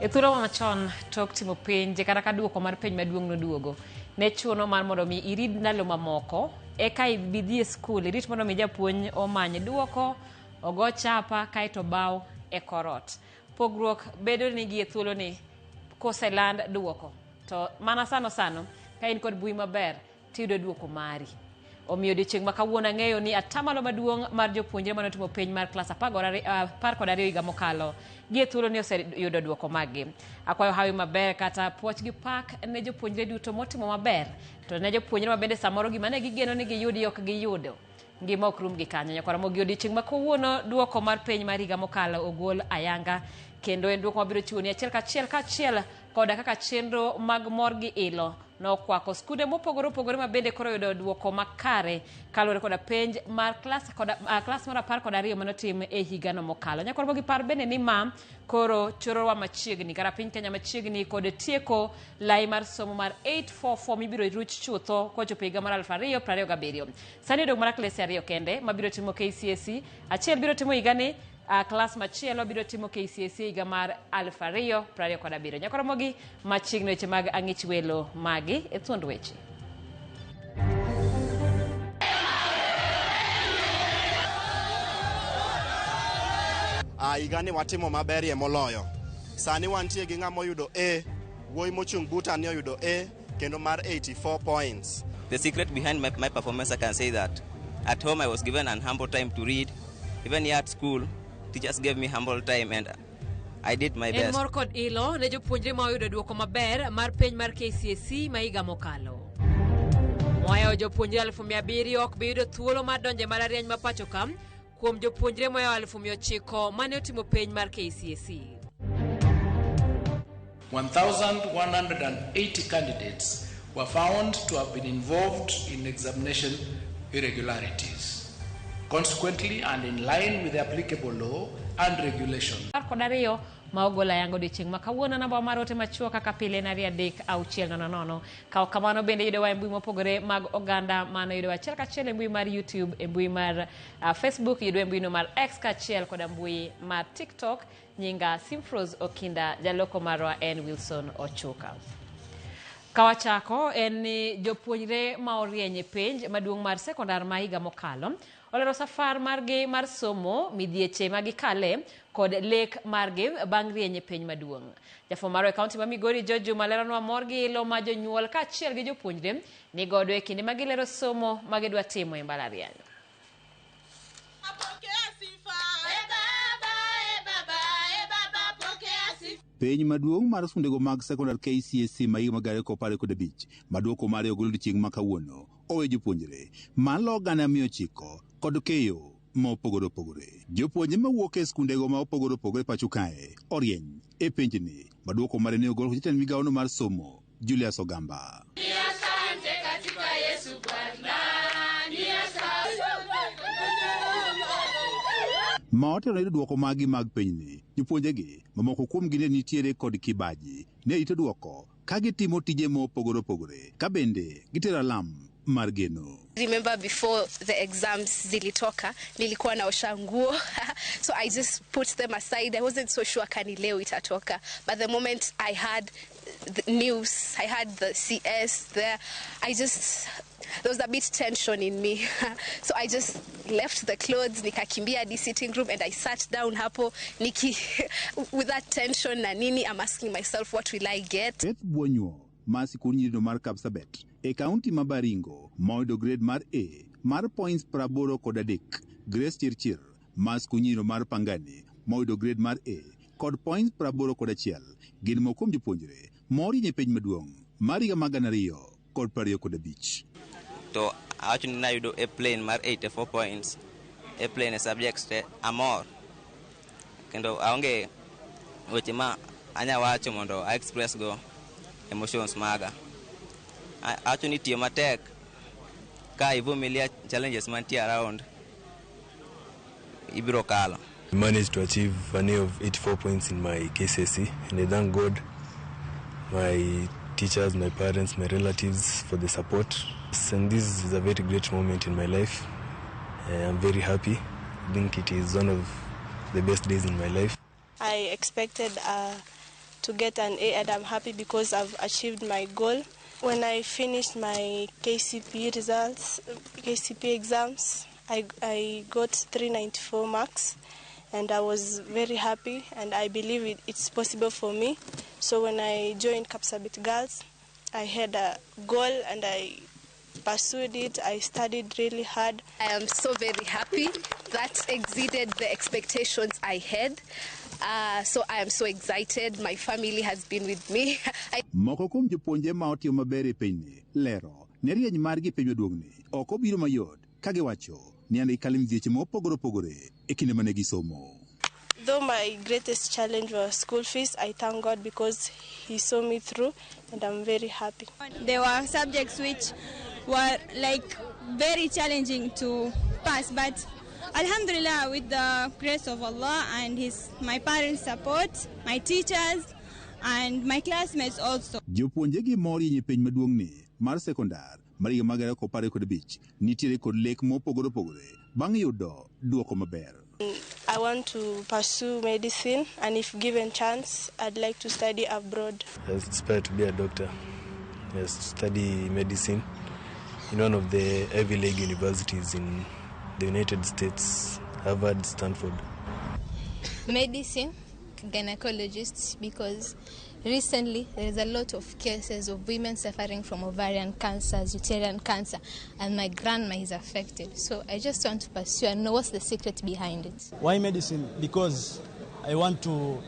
E thuolo machon tok timo penj kata ka duoko mar penj maduong' noduogo, ne chuno mar mondo mi irit ndalo mamoko eka ibi dhi e skul irit mondo mi japuonj omany duoko, ogo chapa kaeto obaw e kor ot. Pogruok bedo ni gi e thuoloni koseland duoko to mana sano sano ka in kod mbui maber tiyudo duoko mari. Omiyo odiochieng' ma kawuono ang'eyo ni atamalo maduong' mar jopuonjre mane otimo penj mar klas 12 higa mokalo gi e thuolo ni oseyudo duoko maggi. Akwayo hawi maber kata puoch gi pak ne jopuonjre duto motimo maber to ne jopuonjre ma bende samoro gima ne gigeno ni giyudi ok giyudo. Ngima ok rum gi kanyo. Nyakwar Ramogi odiochieng' ma kawuono duoko mar penj mar higa mokalo ogol ayanga kendo en duoko mabiro chiwo ni achiel kachiel kaachiel koda kaka chenro mag mor gi ilo nokwako skunde mopogore opogore ma bende koro oyudo duoko makare kaluwore koda penj mar klas koda klas mar 12 manotim e higano mokalo. Nyakwar Ramogi par bende ni ma koro chorowa machiegni kata piny Kenya machiegni kod tieko lai mar somo mar 844 mibiro ruch chutho kochopo higa mar 2027. Sani odong' mana klese ariyo kende mabiro timo KCSE, achiel biro timo higani klas machielo biro timo KCSE higa mar 2027. Nyakwar Ramogi machiegni weche mag ang'ich welo magi e thuond weche. Higani watimo maberie moloyo. Sani wantie gi ng'ama oyudo A, wuoyi mochung' buta ni oyudo A kendo mar 84 points. The secret behind my performance, I can say that at home I was given an humble time to read. Even here at school, teachers gave me humble time and I did my En best. mor kod ilo ne jopuonjre ma oyudo duoko maber mar penj mar KCSE ma higa mokalo. Mohewo jopuonjre 700,000 ok bi yudo thuolo mar donjo e mbalariany ma pacho ka kuom jopuonjre mohewo 900,000 mane otimo penj mar KCSE. 1,180 candidates were found to have been involved in examination irregularities. Consequently, and in line with the applicable law and regulation, 12 ma ogol ayanga odiochieng' ma kawuono. Namba mar ote machuok kaka pile en 23600. Kaw kamano bende yudowa e mbui mopogore mag oganda mano yudowa achiel kachiel e mbui mar YouTube, e mbui mar Facebook, yudowa e mbui no mar X kaachiel koda mbui mar TikTok. Nyinga Simfrose Okinda, jaloko marwa en Wilson Ochuka. Kawachako en ni jopuonjre ma orieny e penj maduong' mar sekondar ma higa mokalo olero safar margi mar somo, midhieche ma gikale kod lek margi bang' rieny e penj maduong'. Jafwambo marwa e kaunti ma Migori George Juma leronwa mor gi ilo ma jonyuol kaachiel gi jopuonjre ni godo e kinde ma gilero somo ma gidwa timo e mbalariany. Penj maduong' mar skundego mag sekondar KCSE ma higa mar 2015 ma duoko mare ogol odiochieng' ma kawuono owe jopuonjre malo 900,000 kod keyo mopogore opogore. Jopuonjre mawuok e skundego ma opogore opogore pacho kae orieny e penjni ma duoko mare ne ogol kod jatend migawono mar somo Julius Ogamba. Ma otelo yudo duoko magi mag penjni, jopuonjegi mamoko kuomgi ne nitiere kod kibaji ne rito duoko ka gitimo tije mopogore opogore ka bende gitero alam mar geno. Remember before the exams zilitoka, nilikuwa naosha nguo so I just put them aside. I wasn't so sure kani leo itatoka, but the moment I had the news, I had the CS there, there was a bit tension in me. So I just left the clothes, nikakimbia hadi sitting room and I sat down hapo niki with that tension na nini, I'm asking myself, what will I get? Beth Buonyuo ma sikund nyirindo mar Kapsabet e kaunti ma Baringo ma oyudo grade mar A mar points 83. Grace Chirchir ma sikund nyirindo mar Pangani ma oyudo grade mar A kod points 81 gin moko kuom jopuonjre ma orieny e penj maduong' mar higa mar 2025. To awacho ni nayudo A plain mar 84 points, A plain e subjects te, amor. Kendo aonge weche ma anya wacho mondo a express go emotions maga. Awacho ni tiyo matek ka ivumilia challenges mantie around ibiro kalo. I managed to achieve an A of 84 points in my KCSE, and I thank God, my teachers, my parents, my relatives for the support. And this is a very great moment in my life. I'm very happy. I think it is one of the best days in my life. I expected a to get an A, and I'm happy because I've achieved my goal. When I finished my KCPE results, KCPE exams, I got 394 marks, and I was very happy, and I believe it's possible for me. So when I joined Kapsabet Girls, I had a goal and I pursued it. I studied really hard. I am so very happy. That exceeded the expectations I had. So I am so excited. My family has been with me. Moko kuom jopuonje ma otiyo maber e pinyni lero ne rieny margi e piny maduong'ni ok obiro mayot ka giwacho ni ane gikalo e midhieche mopogore opogore e kinde mane gisomo. Though my greatest challenge was school fees, I thank God because He saw me through, and I'm very happy. There were subjects which were like very challenging to pass, but Alhamdulillah, with the grace of Allah and my parents' support, my teachers, and my classmates also. Jopuonje gi mor rieny e piny maduong'ni mar sekondar mar higa mag 2025 nitiere kod lek mopogore opogore bang' yudo duoko maber. I want to pursue medicine, and if given chance, I'd like to study abroad. I aspire to be a doctor. Yes, to study medicine in one of the Ivy League universities in the United States, Harvard, Stanford. Medicine, gynecologists, because recently there is a lot of cases of women suffering from ovarian cancers, uterine cancer, and my grandma is affected. So I just want to pursue and know what's the secret behind it. Why medicine? Because I want to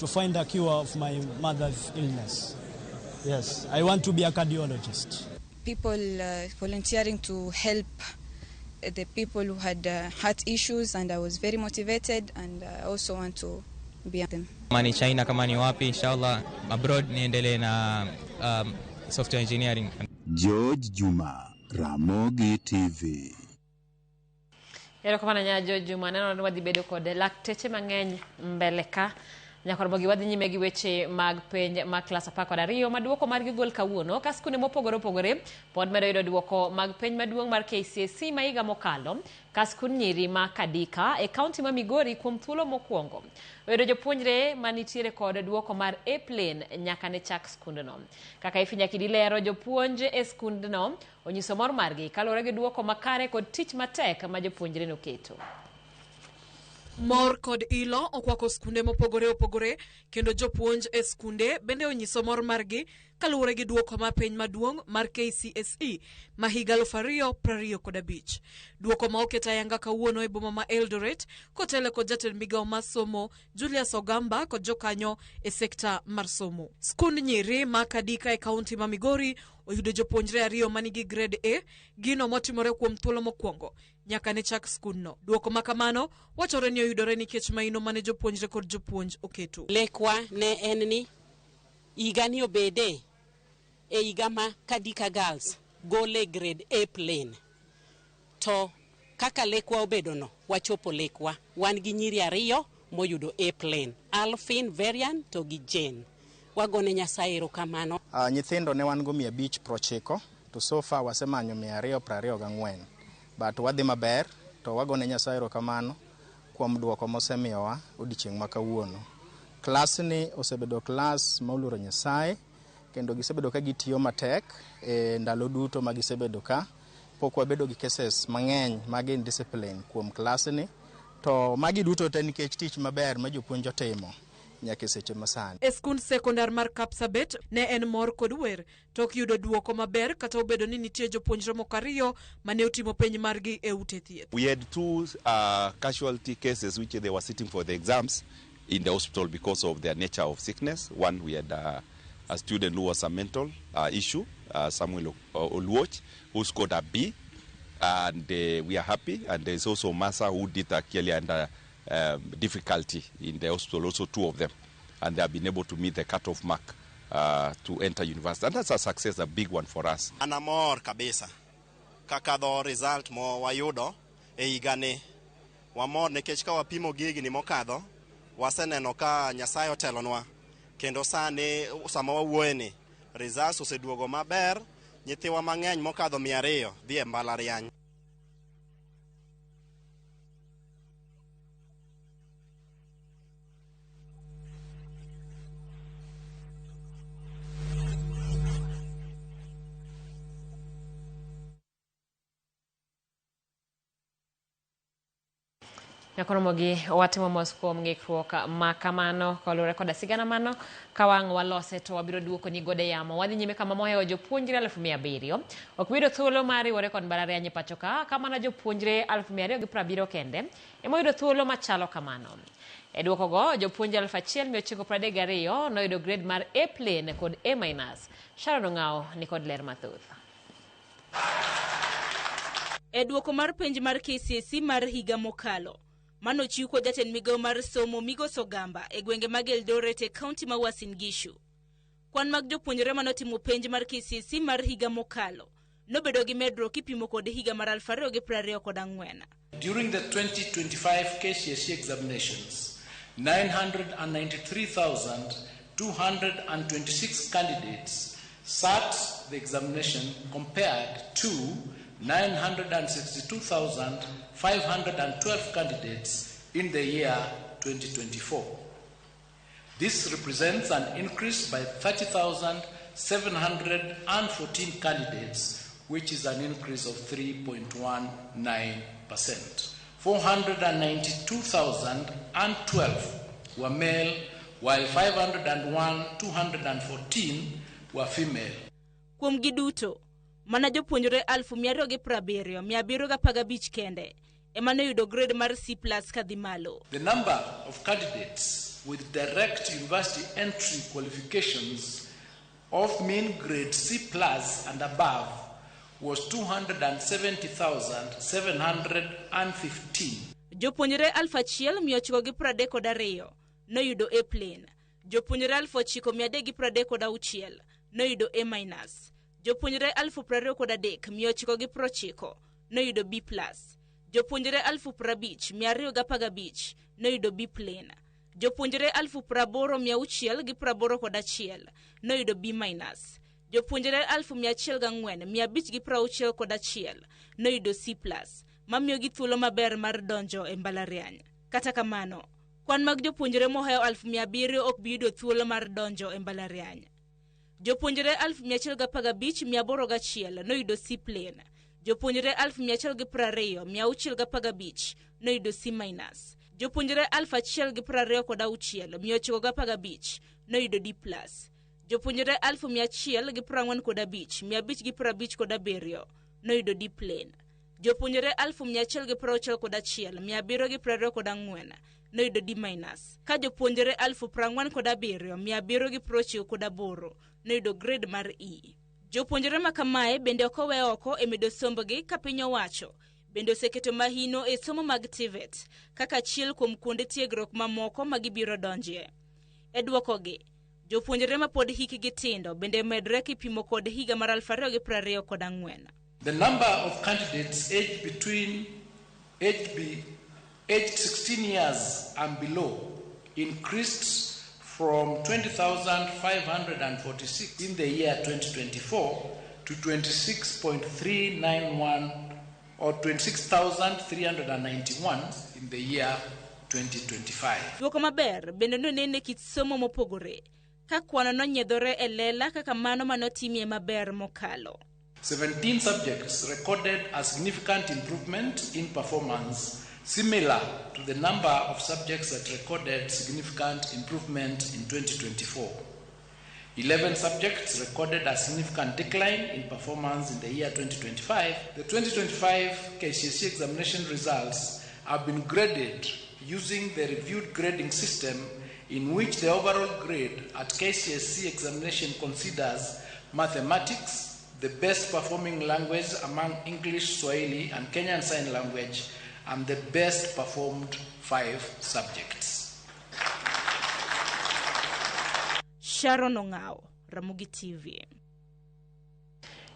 find a cure of my mother's illness. Yes, I want to be a cardiologist. People volunteering to help the people who had heart issues, and I was very motivated, and I also want to be them. Kama ni China, kama ni wapi, inshallah abroad niendelee na software engineering. George Juma, Ramogi TV. Erokamano nya George Juma, neno ni wadhi bedo kod lakteche mang'eny mbele ka. Nyakoromogi wadhi nyime gi weche mag penj mag klas 12 ma duoko margi gol kawuono ka skunde mopogore opogore pod medo yudo duoko mag penj maduong' mar KCSE ma higa mokalo ka skund nyiri ma Kadika e kaunti ma Migori kuom thuolo mokwongo oyudo jopuonjre manitiere kod duoko mar A plain nyaka ne chak skundno. Kaka Ifi Nyakidi lero, jopuonj e skundno onyiso mor margi kaluwore gi duoko makare kod tich matek ma jopuonjre noketo. Mor kod ilo okwako skunde mopogore opogore kendo jopuonj e skunde bende onyiso mor margi kaluwore gi duoko ma penj maduong' mar KCSE ma higa 2025. Duoko ma oket ayanga kawuono e boma ma Eldoret kotelo kod jatend migawo mar somo Julius Ogamba kod jokanyo e sekta mar somo. Skund nyiri ma Kadika e kaunti ma Migori oyudo jopuonjre 2 manigi grade A, gino motimore kuom thuolo mokwongo nyaka ne chak skundno. Duoko ma kamano wachore ni oyudore nikech maino mane jopuonjre kod jopuonj oketo. Lekwa ne en ni higa ni obede e higa ma Kadika Girls gole grade A plain. To kaka lekwa obedono, wachopo lekwa. Wan gi nyiri 2 moyudo A plain, Alfin Varian to gi Jane. Wagone Nyasaye erokamano. Nyithindo ne wan go 590 to so far wasemanyo 224. But wadhi maber to wagone Nyasaye erokamano kuom duoko mosemiyowa odiechieng' ma kawuono. Klas ni osebedo klas ma oluoro Nyasaye kendo gisebedo ka gitiyo matek e ndalo duto ma gisebedo ka. Pok wabedo gi cases mang'eny mag indiscipline kuom klas ni, to magi duto te nikech tich maber ma jopuonj otimo nyaka e seche masani. E skund sekondar mar Kapsabet ne en mor kod wer tok yudo duoko maber kata obedo ni nitie jopuonjre moko 2 mane otimo penj margi e ute thieth. We had 2 casualty cases which they were sitting for the exams in the hospital because of their nature of sickness. One, we had a student who was a mental issue, Samuel Oluoch, who scored a B, and we are happy. And there is also Masa, who did actually under difficulty in the hospital, also 2 of them, and they have been able to meet the cutoff mark to enter university. And that's a success, a big one for us. An amor kabisa kakadho result mo wayudo e higani. Wamor nikech ka wapimo gigni mokadho, waseneno ka Nyasaye otelonwa kendo sani sama wawuoyeni results oseduogo maber. Nyithiwa mang'eny mokadho 200 dhi e mbalariany. Nyakoromogi watimo mos kuom ng'ikruok ma kamano kaluwore koda sigana mano ka wang' walose to wabiro duoko ni gode yamo. Wadhi nyime kama mohewo jopuonjre 700,000 ok biyudo thuolo mar riwore kod mbalariany e pacho ka kamano jopuonjre 270,000 kende ema oyudo thuolo machalo kamano. E duokogo jopuonj 1932 noyudo grade mar A plain kod A minus. Sharon Ong'awo ni kod ler mathoth. E duoko mar penj mar KCSE mar higa mokalo manochiw kod jatend migawo mar somo Migos Ogamba e gwenge mag Eldoret e kaunti ma Uasin Gishu. Kwan mag jopuonjre manotimo penj mar KCSE mar higa mokalo nobedo gi medruok kipimo kod higa mar 2024. During the 2025 KCSE examinations, 993,226 candidates sat the examination compared to 962,512 candidates in the year 2024. This represents an increase by 30,714 candidates, which is an increase of 3.19%. 492,012 were male, while 501,214 were female. Kuom giduto, mana jopuonjre 270,715 kende ema noyudo grade mar C+ kadhi malo. The number of candidates with direct university entry qualifications of mean grade C+ and above was 270,715. Jopuonjre 1,932 noyudo A plain. Jopuonjre 9,336 noyudo A minus. Jopuonjre 23,990 noyudo B+. Jopuonjre 50,215 noyudo B plain. Jopuonjre 80,681 noyudo B minus. Jopuonjre 104,561 noyudo C+, mamiyogi thuolo maber mar donjo e mbalariany. Kata kamano, kwan mag jopuonjre mohewo 700,000 ok bi yudo thuolo mar donjo e mbalariany. Jopuonjre 115,801 noyudo C plain. Jopuonjre 120,615 noyudo C minus. Jopuonjre 1,026,915 noyudo D+. Jopuonjre 1,145,557 noyudo D plain. Jopuonjre 1,161,724 noyudo D minus. Ka jopuonjre 47,798 noyudo grade mar E. Jopuonjre ma kamae bende ok owe oko e medo sombgi ka piny owacho bende oseketo mahino e somo mag TVET kaka achiel kuom kuonde tiegruok mamoko ma gibiro donjie. E duokogi, jopuonjre ma pod hikgi tindo bende medre kipimo kod higa mar 2024. The number of candidates aged between aged 16 years and below increased from 20,546 in the year 2024 to 26.391 or 26,391 in the year 2025. Duoko maber bende nonene kit somo mopogore ka kwano nonyiedhore e lela kaka mano manotimie maber mokalo. 17 subjects recorded a significant improvement in performance, similar to the number of subjects that recorded significant improvement in 2024. 11 subjects recorded a significant decline in performance in the year 2025. The 2025 KCSE examination results have been graded using the reviewed grading system, in which the overall grade at KCSE examination considers mathematics, the best performing language among English, Swahili, and Kenyan Sign Language, and the best performed 5 subjects. Sharon Ong'awo, Ramogi TV.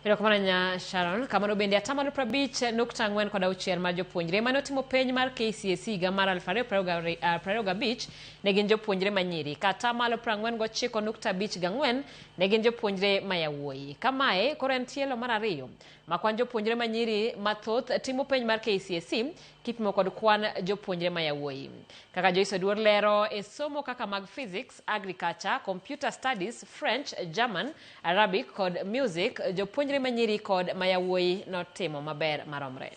Erokamano nya Sharon. Kamano bende atamalo 50.46 mar jopuonjre mane otimo penj mar KCSE higa mar 2025 ne gin jopuonjre manyiri, ka atamalo 49.54 ne gin jopuonjre ma yawuoyi. Kamae koro en tielo mar ariyo ma kwan jopuonjre manyiri mathoth timo penj mar KCSE kipimo kod kwan jopuonjre ma yawuoyi. Kaka Joyce Oduor lero e somo kaka mag physics, agriculture, computer studies, French, German, Arabic kod music, jopuonjre manyiri kod ma yawuoyi notimo maber maromre.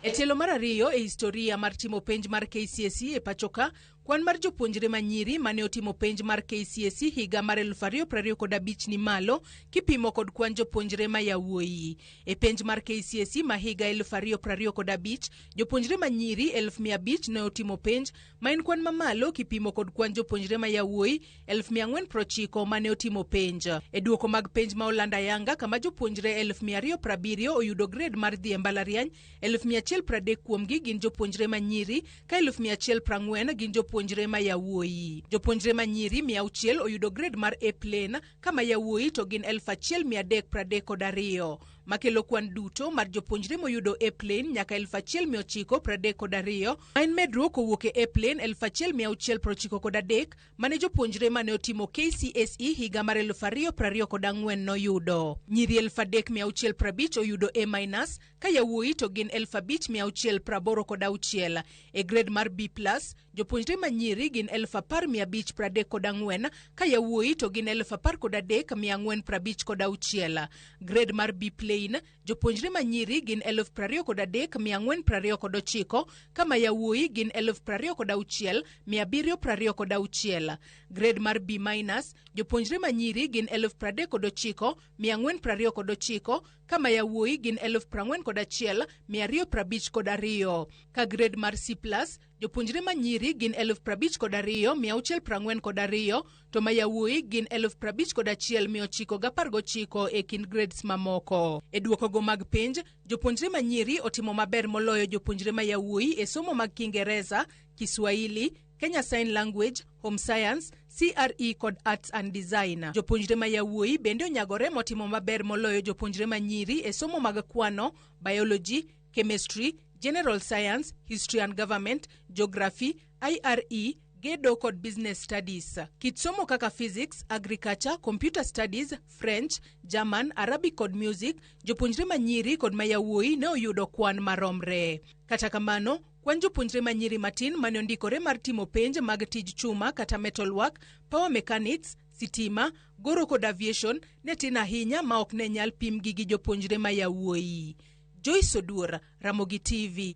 E tielo mar ariyo e historia mar timo penj mar KCSE e pachoka, kwan mar jopuonjre manyiri mane otimo penj mar KCSE higa mar 2025 ni malo kipimo kod kwan jopuonjre ma yawuoyi. E penj mar KCSE ma higa 2025, jopuonjre manyiri 500,000 ne otimo penj, ma en kwan mamalo kipimo kod kwan jopuonjre ma yawuoyi 490,000 mane otimo penj. E duoko mag penj ma oland ayanga kama jopuonjre 270,000 oyudo grade mar dhi e mbalariany, 130,000 kuomgi gin jopuonjre manyiri ka 140,000 gin jopuonjre ma yawuoyi. Jopuonjre manyiri 600 oyudo grade mar A plain kama yawuoyi to gin 1332, makelo kwan duto mar jopuonjre moyudo A plain nyaka 1932, ma en medruok kowuok e A plain 1693 mane jopuonjre mane otimo KCSE higa mar 2024 noyudo. Nyiri 3650 oyudo A minus ka yawuoyi to gin 5686. E grade mar B plus, jopuonjre manyiri gin 10534 ka yawuoyi to gin 13456. Grade mar B plain, jopuonjre manyiri gin 23429 kama yawuoyi gin 26726. Grade mar B minus, jopuonjre manyiri gin 39429 kama yawuoyi gin 41252. Ka grade mar C plus, jopuonjre manyiri gin 52642 to ma yawuoyi gin 51919 e kind grades mamoko. E duokogo mag penj, jopuonjre manyiri otimo maber moloyo jopuonjre ma yawuoyi e somo mag Kiingereza, Kiswahili, Kenya Sign Language, Home Science, CRE kod Arts and Design. Jopuonjre ma yawuoyi bende onyagore motimo maber moloyo jopuonjre manyiri e somo mag kwano, biology, chemistry, general science, history and government, geography, IRE, gedo kod business studies. Kit somo kaka physics, agriculture, computer studies, French, German, Arabic kod music, jopuonjre manyiri kod ma yawuoyi ne oyudo kwan maromre. Kata kamano, kwan jopuonjre manyiri matin mane ondikore mar timo penj mag tij chuma kata metalwork, power mechanics, sitima, goro kod aviation ne tin ahinya ma ok ne nyal pimgi gi jopuonjre ma yawuoyi. Joyce Oduor, Ramogi TV.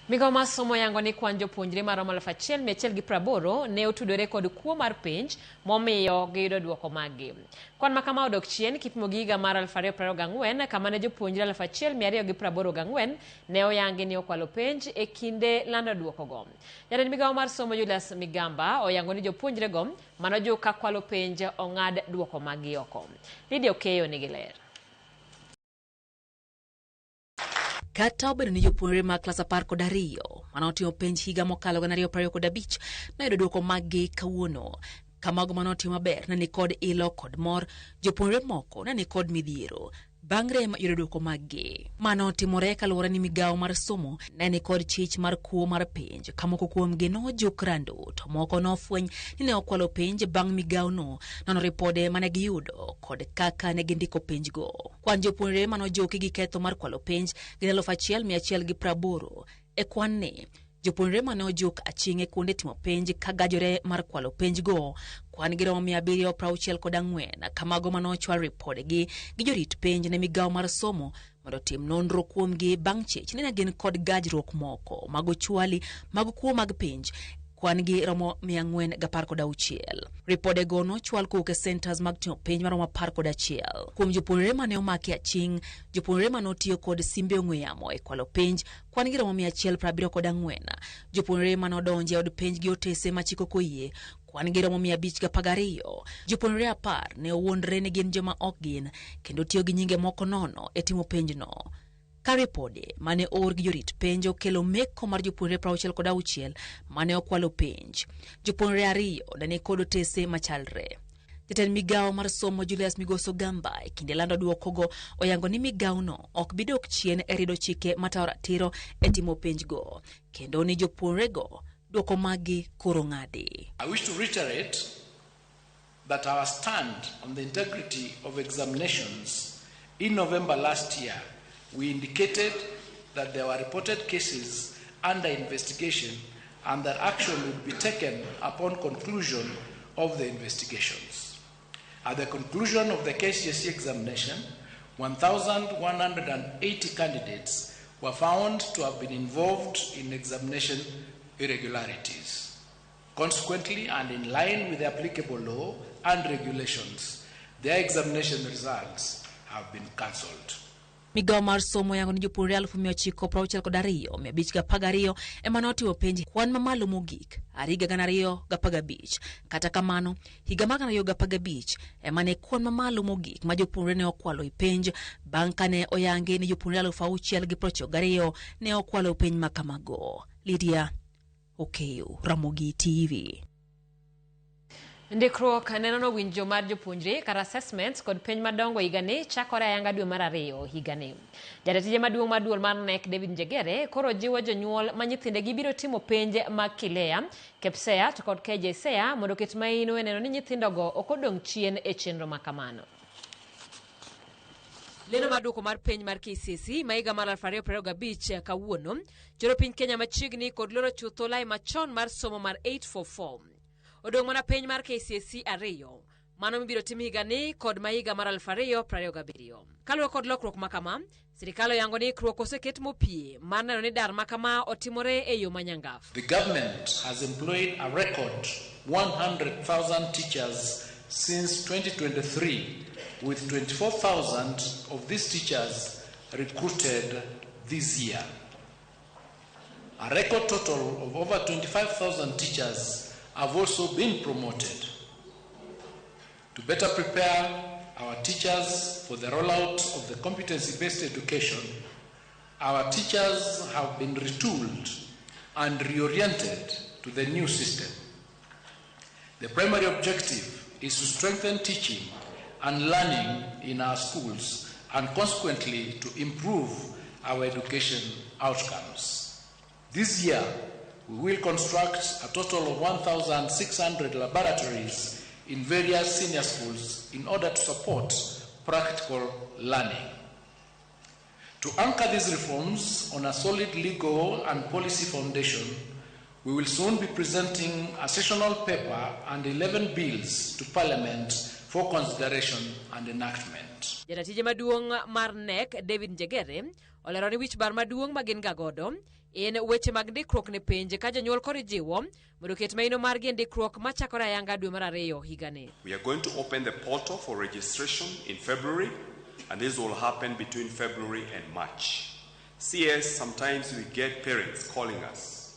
Migawo mar somo yango ni kwan jopuonjre maromo 1180 ne otudore kod kuo mar penj momiyo giyudo duoko maggi. Kwan ma kama odok chien kipimo gi higa mar 2024 kama ne jopuonjre 1284 ne oyangi ni okwalo penj e kinde lando duokogo. Jatend migawo mar somo Julius Migamba oyango ni jopuonjrego manojuk ka kwalo penj ong'ad duoko maggi oko. Lydia Okeyo nigi ler. Kata obedo ni jopuonjre mag klas 12 mane otimo penj higa mokalo 2025 noyudo duoko maggi kawuono, kamago mane otimo maber ne nikod ilo kod mor, jopuonjre moko ne nikod midhiero bang' rem yudo duoko maggi. Mano otimore kaluwore ni migawo mar somo ne nikod chich mar kuo mar penj ka moko kuomgi nojuk rando to moko nofweny ni ne okwalo penj bang' migawono nono ripode mane giyudo kod kaka ne gindiko penjgo. Kwan jopuonjre manojuki gi ketho mar kwalo penj gin 1180. E kwan ni, jopuonjre mane ojuk aching' e kuonde timo penj ka gajore mar kwalo penjgo kwan gi romo 764, kamago mane ochwal ripodegi gi jorit penj ne migawo mar somo mondo otim nonro kuomgi bang' chich ni ne gin kod gajruok moko mag ochwali mag kuo mag penj. Kwan gi romo 416. Ripodego nochwal kowuok e centers mag timo penj maromo 11. Kuom jopuonjre mane omaki aching', jopuonjre mane otiyo kod simbe ong'we yamo e kwalo penj kwan gi romo 174. Jopuonjre mane odonjo e od penj gi otese ma chik ok oyie kwan gi romo 512. Jopuonjre 10 ne owuondre ni gin joma ok gin kendo tiyo gi nyinge moko nono e timo penjno. Ka ripode mane oor gi jorit penj okelo meko mar jopuonjre 66 mane okwalo penj. Jopuonjre 2 ne nikod otese machalre. Jatend migawo mar somo Julius Migoso Gamba e kinde lando duokogo oyango ni migawono ok bi dok chien e rido chike matayo ratiro e timo penjgo, kendo ni jopuonjrego duoko maggi koro ng'adi. I wish to reiterate that our stand on the integrity of examinations in November last year, we indicated that there were reported cases under investigation and that action would be taken upon conclusion of the investigations. At the conclusion of the KCSE examination, 1,180 candidates were found to have been involved in examination irregularities. Consequently, and in line with the applicable law and regulations, their examination results have been cancelled. Migawo mar somo yango ni jopuonjre 962,512 ema notimo penj kwan mamalo mogik are higa 2015. Kata kamano, higa mar 2015 ema ne kwan mamalo mogik ma jopuonjre ne okwalo e penj bang' kane oyangi ni jopuonjre 6,092 ne okwalo penj ma kamago. Lydia Okeyo, Ramogi TV. Ndikruok nenono winjo mar jopuonjre kar assessments kod penj madongo higani chakore ayanga dwe mar ariyo higani. Jatije maduong' mar duol mar KNEC David Njegere koro jiwo jonyuol ma nyithindegi biro timo penj mag KILEA, KPSEA to kod KJSEA mondo oket maino e neno ni nyithindogo ok odong' chien e chenro ma kamano. Lendo mar duoko mar penj mar KCSE ma higa mar 2025 kawuono choro piny Kenya machiegni kod loro chutho lai machon mar somo mar 844. Odong' mana penj mar KCSE ariyo, mano mibiro tim higani kod ma higa mar 2027. Kaluwore kod lokruok ma kama, sirikal oyango ni ikruok oseket mopie mar neno ni dar ma kama otimore e yo manyangaf. The government has employed a record 100,000 teachers since 2023, with 24,000 of these teachers recruited this year. A record total of over 25,000 teachers have also been promoted. To better prepare our teachers for the rollout of the competency-based education, our teachers have been retooled and reoriented to the new system. The primary objective is to strengthen teaching and learning in our schools and consequently to improve our education outcomes. This year, we will construct a total of 1,600 laboratories in various senior schools in order to support practical learning. To anchor these reforms on a solid legal and policy foundation, we will soon be presenting a sessional paper and 11 bills to Parliament for consideration and enactment. Jatije maduong' mar KNEC David Njegere olero ni wich bar maduong' ma gin ga godo en weche mag ndikruok ne penj ka jonyuol koro ijiwo mondo oket maino margi e ndikruok machakore ayanga dwe mar ariyo higani. We are going to open the portal for registration in February, and this will happen between February and March. CS, sometimes we get parents calling us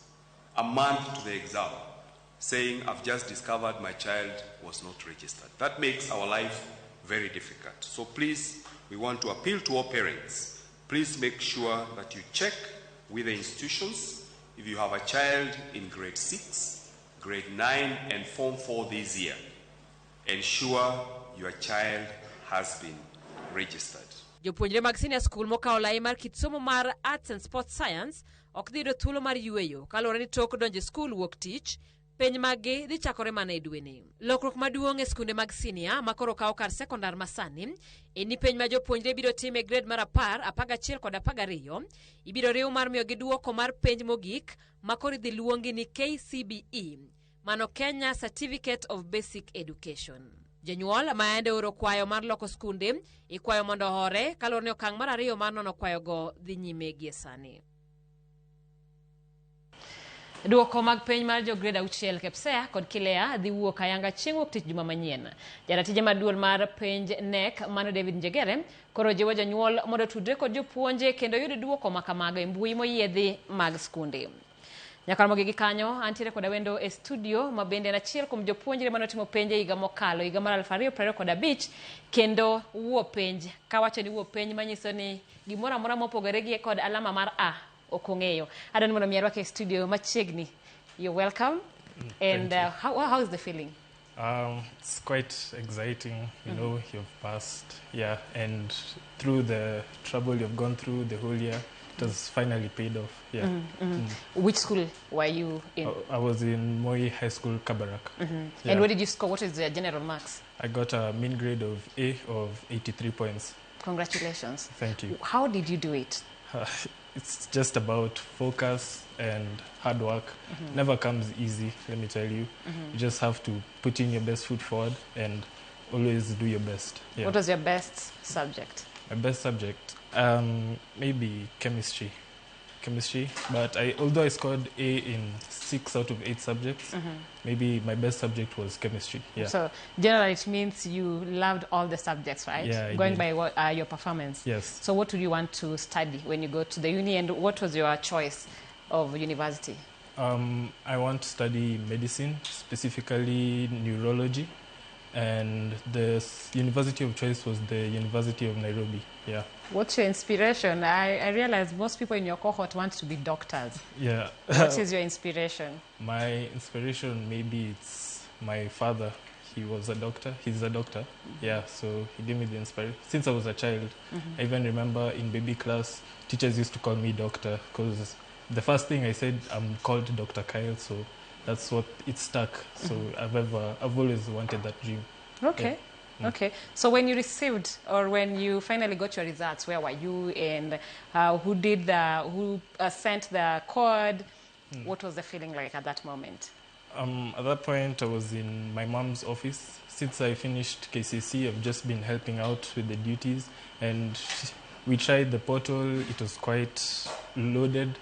a month to the exam saying, I've just discovered my child was not registered. That makes our life very difficult. So please, we want to appeal to all parents. Please make sure that you check with the institutions. If you have a child in grade 6, grade 9, and Form 4 this year, ensure your child has been registered. Jopuonjre mag senior school mokawo lai mar kit somo mar Arts and Sports Science ok dhi yudo thuolo mar yueyo kaluwore ni tok donjo e skul wuok tich penj maggi dhi chakore mana e dweni. Lokruok maduong' e skunde mag senior ma koro kawo kar sekondar masani en ni penj ma jopuonjre biro timo e grade mar 10, 11 kod 12 ibiro riw mar miyogi duoko mar penj mogik ma koro idhi luongi ni KCBE, mano Kenya Certificate of Basic Education. Jonyuol ma yande ooro kwayo mar loko skunde ikwayo mondo ohore kaluwore ni okang' mar ariyo mar nono kwayogo dhi nyime gie sani. Duoko mag penj mar jo grade 6 KPSEA kod KILEA dhi wuok ayanga chieng' wuok tich juma manyien. Jaratije mar duol mar penj KNEC mano David Njegere koro jiwo jonyuol mondo otudre kod jopuonje kendo yud duoko ma kamago e mbui moyiedhi mag skunde. Nyaka romo gi kanyo, antiere koda wendo e studio ma bende en achiel kuom jopuonjre manotimo penj e higa mokalo, higa mar 2025, kendo wuo penj. Kawacho ni wuo penj manyiso ni gimoro amora mopogore gi kod alama mar A ok ong'eyo. Adwaro ni mondo mi arwake e studio machiegni. You're welcome. And how is the feeling? It's quite exciting, you know, you've passed, yeah, and through the trouble you've gone through the whole year, it has finally paid off, yeah. Which school were you in? I was in Moi High School, Kabarak. Yeah. And what did you score? What is the general marks? I got a mean grade of A of 83 points. Congratulations. Thank you. How did you do it? It's just about focus and hard work. Never comes easy, let me tell you. You just have to put in your best foot forward and always do your best. Yeah. What was your best subject? My best subject? Maybe chemistry. chemistry, but although I scored A in 6 out of 8 subjects, maybe my best subject was chemistry. Yeah. So generally it means you loved all the subjects, right? Yeah, I Going did. by what, your performance. Yes. So what would you want to study when you go to the uni, and what was your choice of university? I want to study medicine, specifically neurology, and the university of choice was the University of Nairobi. Yeah. What's your inspiration? I realize most people in your cohort want to be doctors. Yeah. What is your inspiration? My inspiration, maybe it's my father. He was a doctor. He's a doctor. Yeah, so he gave me the inspiration. Since I was a child, I even remember in baby class, teachers used to call me doctor because the first thing I said, I'm called Dr. Kyle, so that's what it stuck. So I've always wanted that dream. Okay. Yeah. Okay. So when you received, or when you finally got your results, where were you, and who sent the code? What was the feeling like at that moment? At that point, I was in my mom's office. Since I finished KCSE, I've just been helping out with the duties, and we tried the portal. It was quite loaded,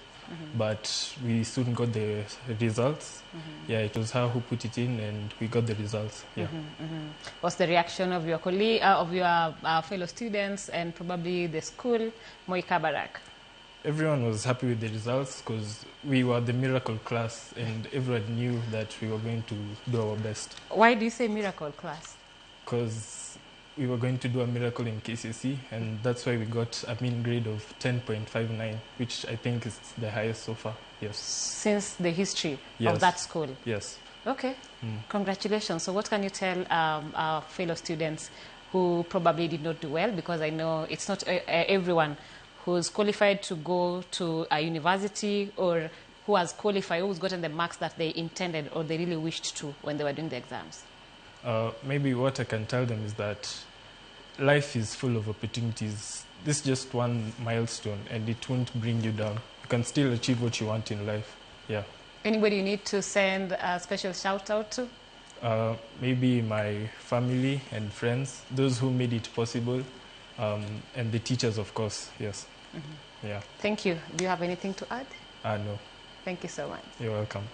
but we soon got the results. Yeah, it was her who put it in, and we got the results. Yeah. What's the reaction of your colleague, of your fellow students, and probably the school, Moi Kabarak? Everyone was happy with the results because we were the miracle class, and everyone knew that we were going to do our best. Why do you say miracle class? Because we were going to do a miracle in KCSE, and that's why we got a mean grade of 10.59, which I think is the highest so far. Yes. Since the history Yes. of that school? Yes. Okay. Congratulations. So what can you tell our fellow students who probably did not do well? Because I know it's not everyone who's qualified to go to a university, or who has qualified, who's gotten the marks that they intended or they really wished to when they were doing the exams. Maybe what I can tell them is that life is full of opportunities. This is just one milestone, and it won't bring you down. You can still achieve what you want in life. Yeah. Anybody you need to send a special shout out to? Maybe my family and friends, those who made it possible, and the teachers, of course. Yes. Yeah. Thank you. Do you have anything to add? No. Thank you so much. You're welcome.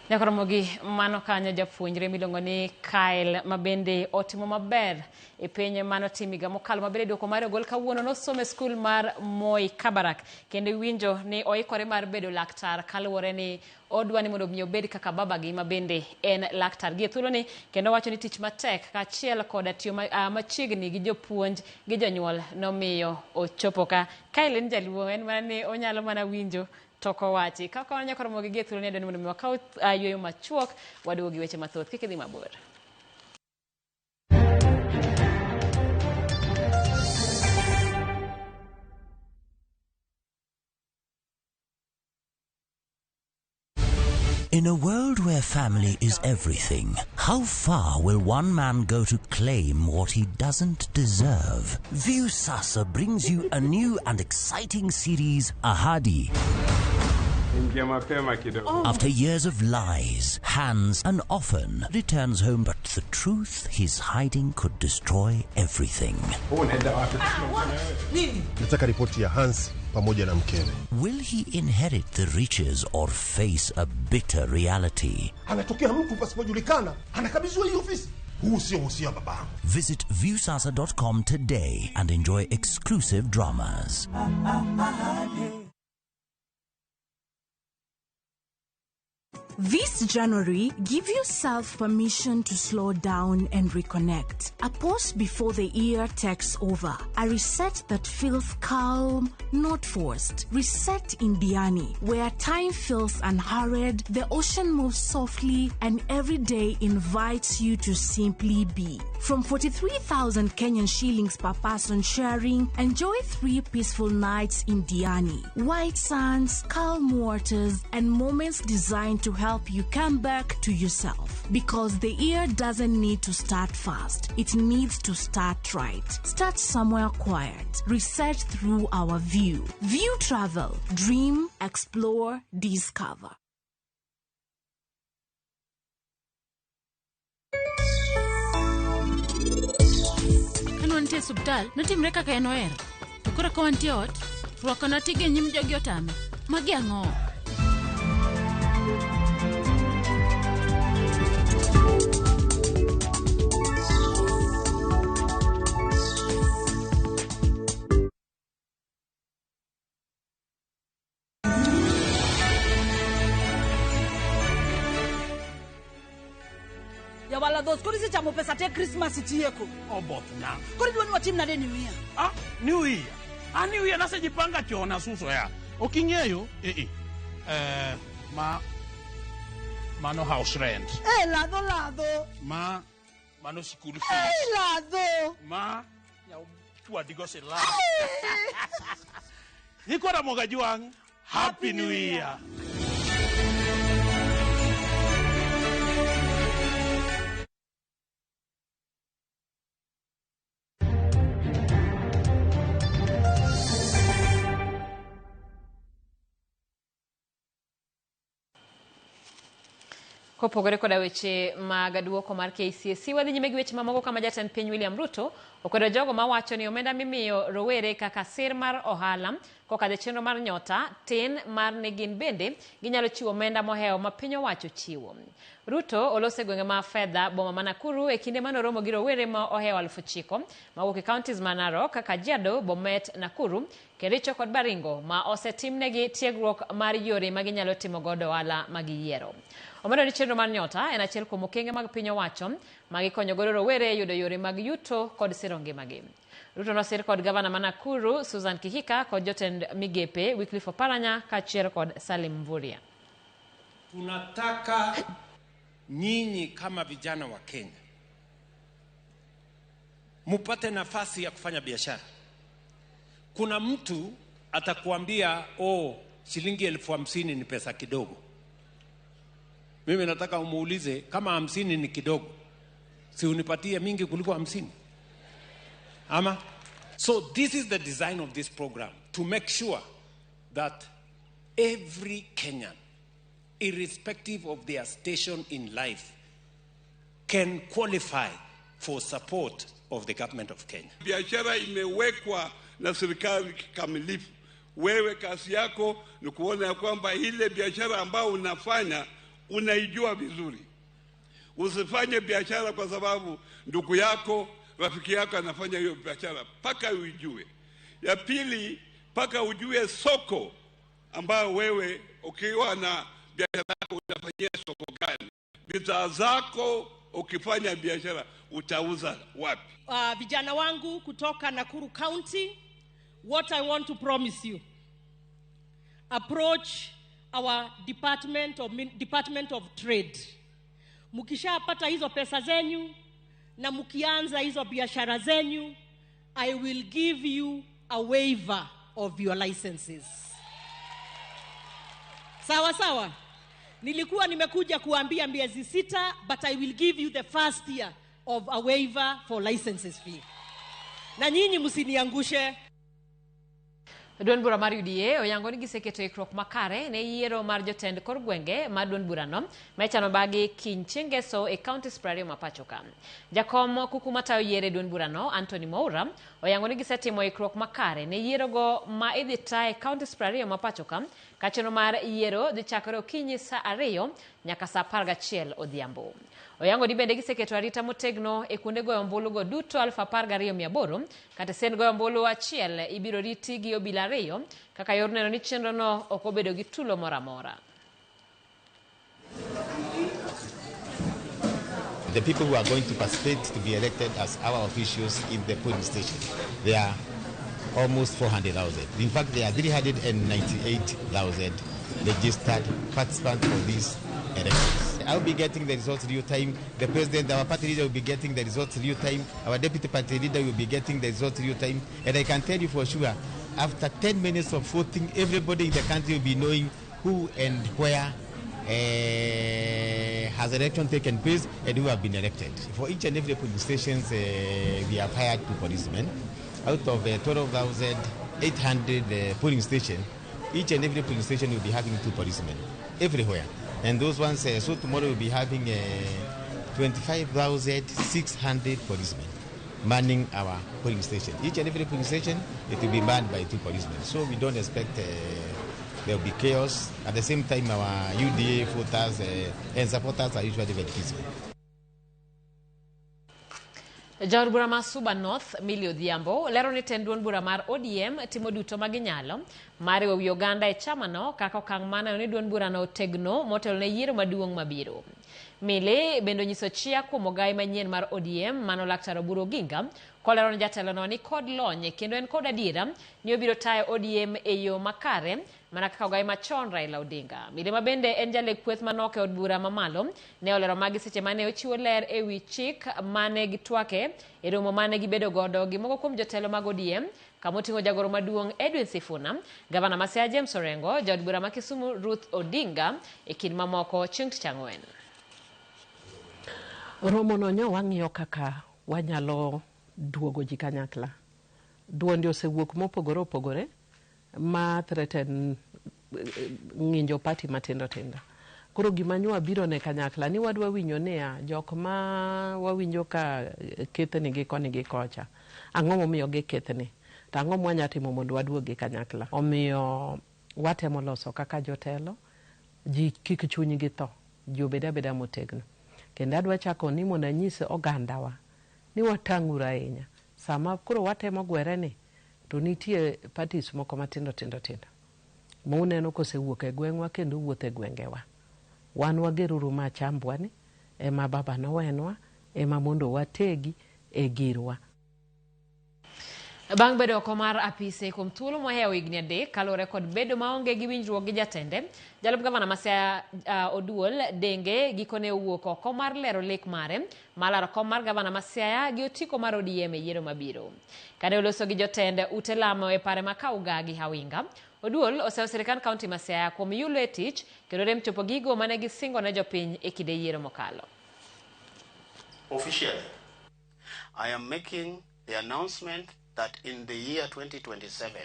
Nyakoromogi mano kanyo japuonjre miluongo ni Kyle mabende otimo maber e piny manotimo higa mokalo mabende duoko mare ogol kawuono nosomo e skul mar Moi Kabarak kendo iwinjo ni oikore mar bedo laktar kaluwore ni odwa ni mondo mi obed kaka babagi mabende en laktar gi e thuoloni kendo wacho ni tich matek kaachiel koda tiyo machiegni gi jopuonj gi jonyuol nomiyo ochopo ka. Kyle en jaluo en mana ni onyalo mana winjo toko wachi. Kaka wanyakoromogi gi e thuoloni adwa ni mondo mi wakaw yueyo machuok waduogo gi weche mathoth kik idhi mabor. In a world where family is everything, how far will one man go to claim what he doesn't deserve? Viusasa brings you a new and exciting series, Ahadi. After years of lies, Hans and often returns home, but the truth he's hiding could destroy everything. Nataka ripoti ya Hans pamoja na mkewe. Will he inherit the riches or face a bitter reality? Anatokea mtu pasipojulikana, anakabidhiwa hii ofisi. Huu sio uhusia babangu. Visit viusasa.com today and enjoy exclusive dramas. This January, give yourself permission to slow down and reconnect. A pause before the year takes over. A reset that feels calm, not forced. Reset in Diani, where time feels unhurried, the ocean moves softly, and every day invites you to simply be. From 43,000 Kenyan shillings per person sharing, enjoy 3 peaceful nights in Diani. White sands, calm waters, and moments designed to help you come back to yourself. Because the year doesn't need to start fast. It needs to start right. Start somewhere quiet. Research through our view. View Travel. Dream, explore, discover. Kane wantie e osiptal, notimre kaka en ohero. To koro ka wantie ot, rwakona tige e nyim jogi otame. Magi ang'o? Jawala dhos, koro isechamo pesa te Christmas itieko. Obothna. Koro idwa ni watim nade New Year? Ah, New Year. Ah, New Year nasejipanga chon asuso ya. Ok ing'eyo? Eh, eh. Ma mano house rent. Eh, ladho ladho. Ma mano school fees. Eh, ladho. Ma nyau chwadigo sila. Nyikwa Ramogi Ajwang', Happy New Year. Kopogore koda weche mag duoko mar KCSE, wadhi nyime gi weche mamoko kama jatend piny William Ruto okwedo jogo mawacho ni omenda mimiyo rowere kaka sir mar ohala kokadho e chenro mar Nyota tin mar ni gin bende ginyalo chiwo omenda mohewo ma piny owacho chiwo. Ruto oloso e gwenge ma fedha boma ma Nakuru e kinde manoromo gi rowere ma ohewo 9,000 mawuok e counties ma Narok, Kajiado, Bomet, Nakuru, Kericho kod Baringo ma osetimnegi tiegruok mar yore ma ginyalo timo godo ohala ma giyiero. Omedo ni chenro mar Nyota en achiel kuom okenge mag piny owacho ma gikonyo godo rowere yudo yore mag yuto kod siro ngimagi. Ruto nosir kod gavana ma Nakuru Susan Kihika kod jotend migepe Wycliffe Oparanya kaachiel kod Salim Mvurya. Tunataka nyinyi kama vijana wa Kenya mupate nafasi ya kufanya biashara. Kuna mtu atakuambia oh, shilingi 50,000 ni pesa kidogo. Mimi nataka umuulize kama 50 ni kidogo, si unipatie mingi kuliko 50? Ama? So this is the design of this program, to make sure that every Kenyan, irrespective of their station in life, can qualify for support of the government of Kenya. Biashara imewekwa na serikali kikamilifu. Wewe kazi yako ni kuona ya kwamba ile biashara ambayo unafanya unaijua vizuri. Usifanye biashara kwa sababu ndugu yako, rafiki yako anafanya hiyo biashara, mpaka uijue. Ya pili, mpaka ujue soko ambayo wewe ukiwa na biashara yako utafanyia soko gani. Bidhaa zako ukifanya biashara utauza wapi? Vijana wangu kutoka Nakuru County, what I want to promise you, approach our Department of Trade. Mukishapata hizo pesa zenyu na mukianza hizo biashara zenyu, I will give you a waiver of your licenses. Sawa sawa. Nilikuwa nimekuja kuambia miezi 6, but I will give you the first year of a waiver for licenses fee. Na nyinyi msiniangushe. Duond bura mar UDA oyango ni giseketo ikruok makare ne yiero mar jotend kor gwenge mar duond burano ma ichano bagi kiny chieng' ngeso e counties 20 ma pacho ka. Jakom kuku matayo yiero e duond burano Anthony Mwaura oyango ni gisetimo ikruok makare ne yierogo ma idhi ta e counties 20 ma pacho ka ka chenro mar yiero dhi chakore okinyi saa 2 nyaka saa 11 odhiambo. Oyango ni bende giseketo arita motegno e kuonde goyo ombulu go duto 12,800 kata sen goyo ombulu achiel ibiro riti gi obila 2 kaka yor neno ni chenro no ok obedo gi tulo moro amora. The people who are going to participate to be elected as our officials in the polling station, they are almost 400,000. In fact, there are 398,000 registered participants for these elections. I'll be getting the results real time. The president, our party leader, will be getting the results real time. Our deputy party leader will be getting the results real time. And I can tell you for sure, after 10 minutes of voting, everybody in the country will be knowing who and where has election taken place and who have been elected. For each and every polling stations, we have hired 2 policemen. Out of 12,800 polling stations, each and every polling station will be having 2 policemen everywhere. And those ones, so tomorrow we'll be having 25,600 policemen manning our polling station. Each and every polling station, it will be manned by 2 policemen. So we don't expect There will be chaos. At the same time, our UDA voters and supporters are usually very peaceful. Jaod bura ma Suba North, Millie Odhiambo, lero ni tend duond bura mar ODM timo duto ma ginyalo mar riwo wi oganda e chamano kaka okang' mar neno ni duond burano otegno motelo ne yiero maduong' mabiro. Millie bende onyiso chia kuom ogai manyien mar ODM mano Laktar Oburu Oginga kolero ni jatelono ni kod lony kendo en kod adiera ni obiro tayo ODM e yo makare mana kaka ogai machon Raila Odinga. Millie ma bende en jalek kweth manok e od bura mamalo ne olero magi seche mane ochiwo ler e wi chik mane gitwake e romo mane gibedo godo gi moko kuom jotelo mag ODM kamoting'o jagoro maduong' Edwin Sifuna, gavana ma Siaya James Orengo, jaod bura ma Kisumu Ruth Odinga e kind mamoko chieng' tich ang'wen. Romo no nyo wang'iyo kaka wanyalo duogo ji kanyakla. Duonde osewuok mopogore opogore ma threaten ng'injo party matindo tindo. Koro gima nyo wabiro ne kanyakla ni wadwa winjo niya jok ma wawinjo ka kethni gi koni gi kocha. Ang'o momiyo gikethni? To ang'o mwanya timo mondo waduog gi kanyakla? Omiyo watemo loso kaka jotelo, ji kik chunygi tho, ji obed abeda motegno. Kendo adwa chako ni mondo anyis ogandawa ni watang'uru ahinya. Sama koro watemo gwere ni to nitie parties moko matindo tindo tindo ma uneno kosewuok e gweng'wa kendo wuotho e gwengewa. Wan wageruru ma chambwa ni ema baba nowenwa ema mondo wategi e girwa. Bang' bedo oko mar apise kuom thuolo mohewo higni 3 kaluwore kod bedo maonge gi winjruok gi jatende, jalup gavana ma Siaya Oduol Denge gikone owuok oko mar lero lek mare mar laro kom mar gavana ma Siaya gi otiko mar ODM e yiero mabiro. Kane oloso gi jotend ute lamo e pare ma Kauga gi Hawinga, Oduol oseyo sirikand kaunti ma Siaya kuom yulo e tich kendo rem chopo gigo mane gisingo ne jopiny e kinde yiero mokalo. Officially, I am making the announcement that in the year 2027,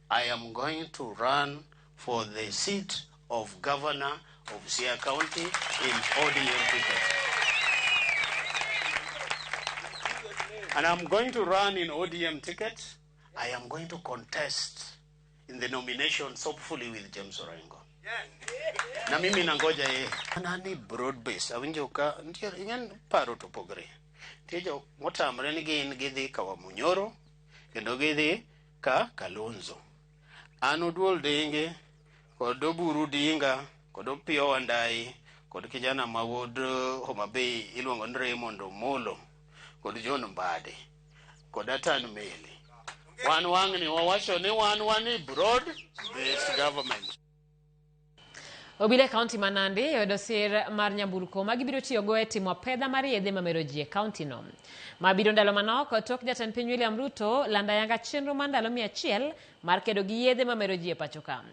I am going to run for the seat of governor of Siaya County in ODM ticket. And I'm going to run in ODM ticket. I am going to contest in the nominations, hopefully with James Orengo. Na mimi nangoja ye. Nani broad base. Awinjo ka nitie ingen paro to pogre. Nitie jok motamre ni gin gidhi ka Wamunyoro kendo gidhi ka Kalonzo. An Oduol Denge kod Oburu Odinga kod Opiyo Wandayi kod kijana ma wuod Homa Bay iluongo ni Raymond Omolo kod John Mbadi kod Atan Meli. Wan wang'ni wawacho ni wan wani broad based government. Obila e kaunti ma Nandi oyudo sir mar nyamburko ma gibiro tiyogo e timo apedha mar yedhe mamero ji e kaunti no. Mabiro ndalo manok tok jatend piny William Ruto lando ayanga chenro mar ndalo 100 mar kedo gi yedhe mamero ji e pacho ka.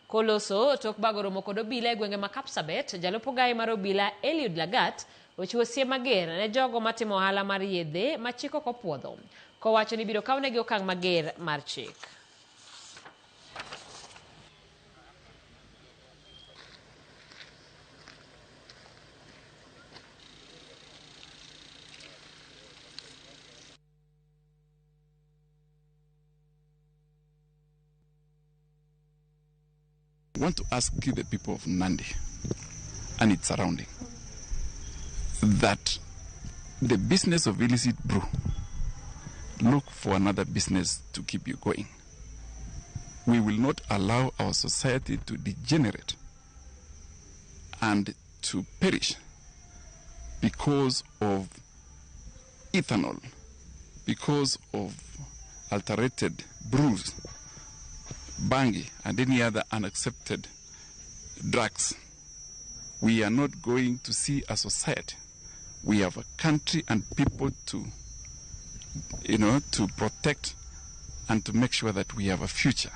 Koloso tok bago romo kod obila e gwenge ma Kapsabet, jalup ogaye mar obila Eliud Lagat ochiwo siem mager ne jogo matimo ohala mar yedhe ma chik ok opuodho, kowacho ni ibiro kawnegi okang' mager mar chik. I want to ask the people of Nandi and its surrounding that the business of illicit brew, look for another business to keep you going. We will not allow our society to degenerate and to perish because of ethanol, because of alterated brews, bangi, and any other unaccepted drugs. We are not going to see a society. We have a country and people to protect and to make sure that we have a future.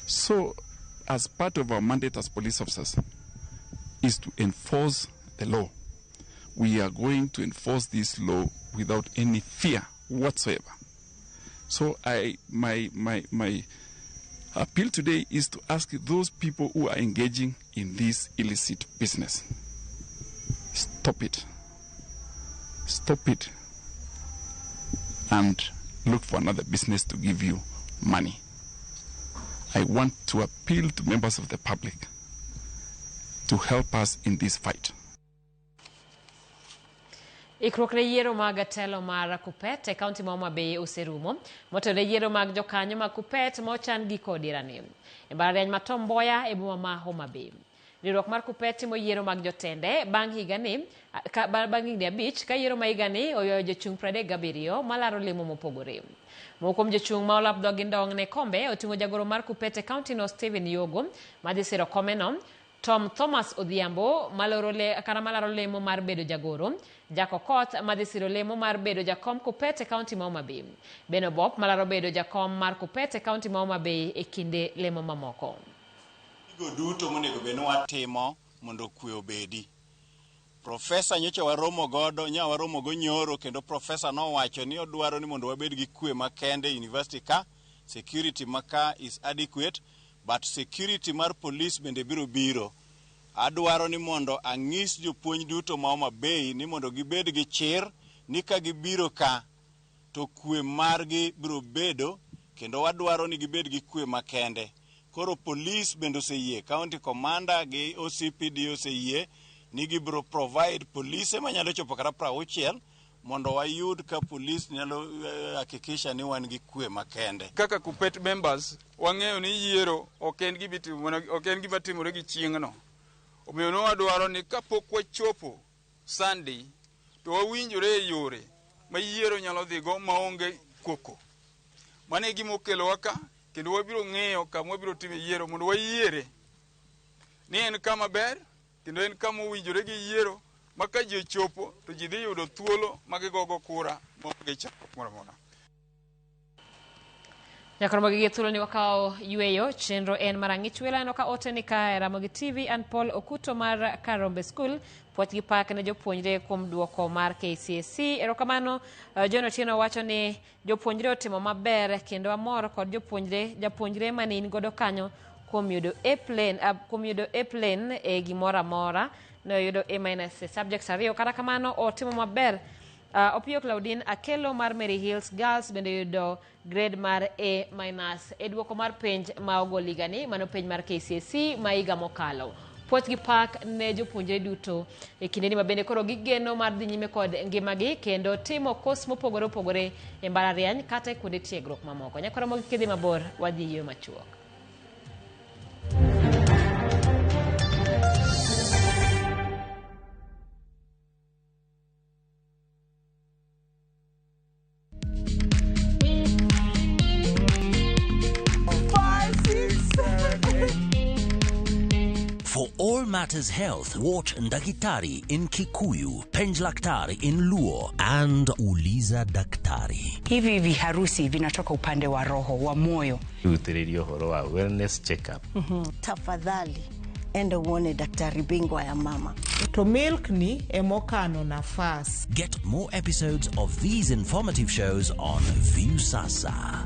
So, as part of our mandate as police officers is to enforce the law. We are going to enforce this law without any fear whatsoever. So my appeal today is to ask those people who are engaging in this illicit business, stop it. Stop it. And look for another business to give you money. I want to appeal to members of the public to help us in this fight. Ikruok ne yiero mag telo mar Kuppet e kaunti ma Homa Bay oserumo. Motelo ne yiero mag jokanyo mag Kuppet ma ochan giko dirani. E mbalariany ma Tom Mboya e boma ma Homa Bay. Riwruok mar Kuppet timo yiero mag jotende bang' higani bang' higni 5 ka yiero ma higani oywayo jochung' 37 malaro lemo mopogore. Moko kuom jochung' ma olap dhogi ndong' ne kombe oting'o jagoro mar Kuppet e kaunti no Stephen Yogo madhi siro komeno Tom Thomas Odhiambo malaro lemo mar bedo jagoro, Jack Okoth madhi siro lemo mar bedo jakom Kuppet e kaunti ma Homa Bay, Ben Obok malaro bedo jakom mar Kuppet e kaunti ma Homa Bay e kinde lemo mamoko. Gigo duto monego bed ni watimo mondo kwe obedi. Profesa nyocha waromo godo, nya waromo go nyoro, kendo profesa nowacho ni odwaro ni mondo wabed gi kwe makende e university ka, security maka is adequate, but security mar police bende biro biro. Adwaro ni mondo ang'is jopuonj duto ma Homa Bay ni mondo gibed gi chir ni ka gibiro ka to kwe margi biro bedo, kendo wadwaro ni gibed gi kwe makende. Koro police bende oseyie, county commander gi OCPD oseyie ni gibiro provide police manyalo chopo kata 60 mondo wayud ka police nyalo hakikisha ni wan gi kwe makende. Kaka Kuppet members wang'eyo ni yiero ok en gima timore gi chieng'no. Omiyo ne wadwaro ni kapok wachopo Sunday to wawinjore e yore ma yiero nyalo dhigo maonge koko. Mano e gima okelowa ka, kendo wabiro ng'eyo kama wabiro time yiero mondo wayiere ni en kama ber kendo en kama owinjore gi yiero ma ka ji ochopo to ji dhi yudo thuolo ma gigogo kura maonge chandruok moro amora. Nyaka romo gi thuolo ni wakawo yweyo chenro en mar ang'ich welo aneno ka ote ni ka e Ramogi TV an Paul Okuto mar Karombe School puoch gi pak ne jopuonjre kuom duoko mar KCSE. Erokamano. John Otieno wacho ni jopuonjre otimo maber kendo amor kod japuonjre mane in godo kanyo kuom yudo A plane, kuom yudo A plane e gimoro amora. Ne oyudo A minus e subjects 2, kata kamano otimo maber. Opiyo Claudine Akelo mar Mary Hills Girls bende yudo grade mar A minus e duoko mar penj ma ogol higani, mano penj mar KCSE ma higa mokalo. Puoch gi pak ne jopuonjre duto e kindeni ma bende koro gigeno mar dhi nyime kod ngimagi kendo timo kos mopogore opogore e mbalariany kata e kuonde tiegruok mamoko. Nyaka romo gi kidhi mabor, wadhi yweyo machuok. For all matters health, watch Ndakitari in Kikuyu, Penjlaktari in Luo, and Uliza Daktari. Hivi viharusi vinatoka upande wa roho, wa moyo. Utiririo horo wa wellness checkup. Tafadhali, enda uone daktari bingwa ya mama. To milk ni emokano nafas. Get more episodes of these informative shows on Viusasa.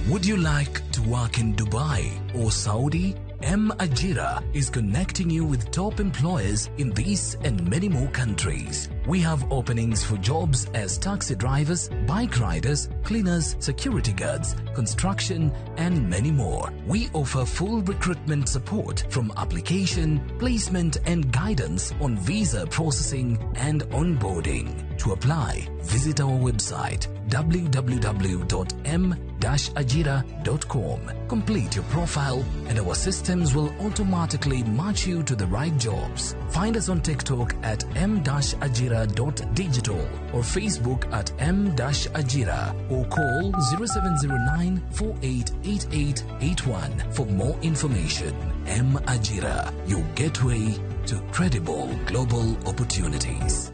Would you like to work in Dubai or Saudi? M Ajira is connecting you with top employers in these and many more countries. We have openings for jobs as taxi drivers, bike riders, cleaners, security guards, construction, and many more. We offer full recruitment support from application, placement, and guidance on visa processing and onboarding. To apply, visit our website www.m-ajira.com. Complete your profile and our systems will automatically match you to the right jobs. Find us on TikTok at m-ajira.digital or Facebook at m-ajira or call 0709 488881 for more information. M Ajira, your gateway to credible global opportunities.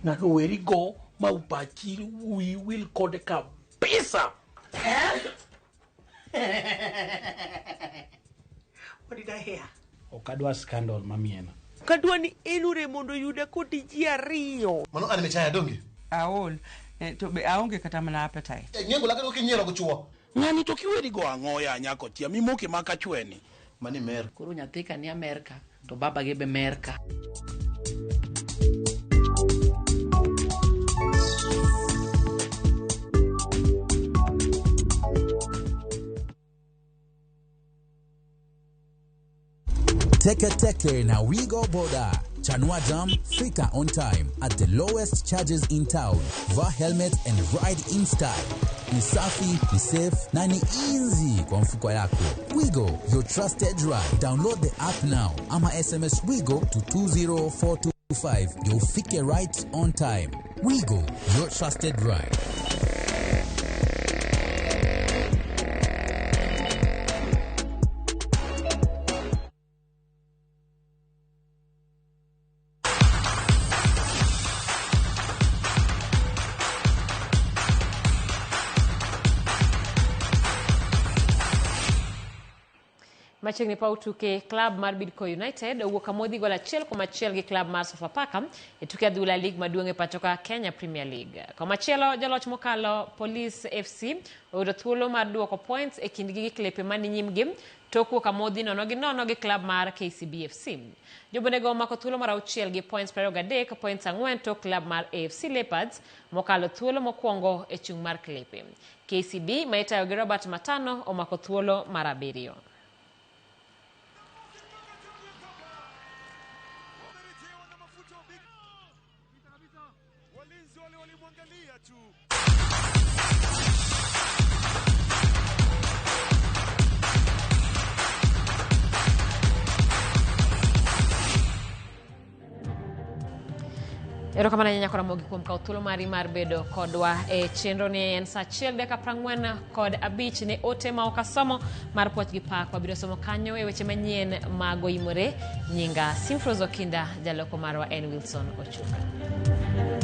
Ng'ano weri go ma upachi wi wil kode kabisa. What did I hear? Okadwa scandal mamiena. Kadwa ni elure mondo yude kod ji ariyo. Mano an mechaya donge? Aol, to be aonge kata mana appetite. Nyengo lake ok inyiero go chuo. Ng'ani to kiweri go ang'o ya nyako tia mimoke maka chweni. Mani mer. Koro nyathi ka ni Amerka to babagi be Merka. Teke Teke na Wigo Boda. Chanua Jam, fika on time at the lowest charges in town. Vaa helmet and ride in style. Ni safi, ni safe na ni easy kwa mfuko yako. Wigo, your trusted ride. Download the app now ama SMS Wigo to 20425 ndio ufike right on time. Wigo, your trusted ride. Machiegni paw tuke klab mar Bidco United owuok amodhi gol 1-1 gi klab mar Sofapaka e tuke adhula lig maduong' e pachoka Kenya Premier League. Komachielo joloch mokalo Police FC oyudo thuolo mar duoko points e kindgi gi klepe mani nyimgi tok wuok amodhi 0-0 gi klab mar KCB FC. Jobonego omako thuolo mar 6 gi points 23, points 4 tok klab mar AFC Leopards mokalo thuolo mokwongo e chung' mar klepe. KCB ma itayo gi Robert Matano omako thuolo mar 7. Erokamano ahinya nyakora Ramogi kuom kawo thuolo mari mar bedo kodwa e chenro ni. En saa 1:45 ne ote ma ok asomo mar puoch gi pak wabiro somo kanyo e weche manyien mag oimore. Nyinga Simfros Okinda, jaloko marwa en Wilson Ochuka.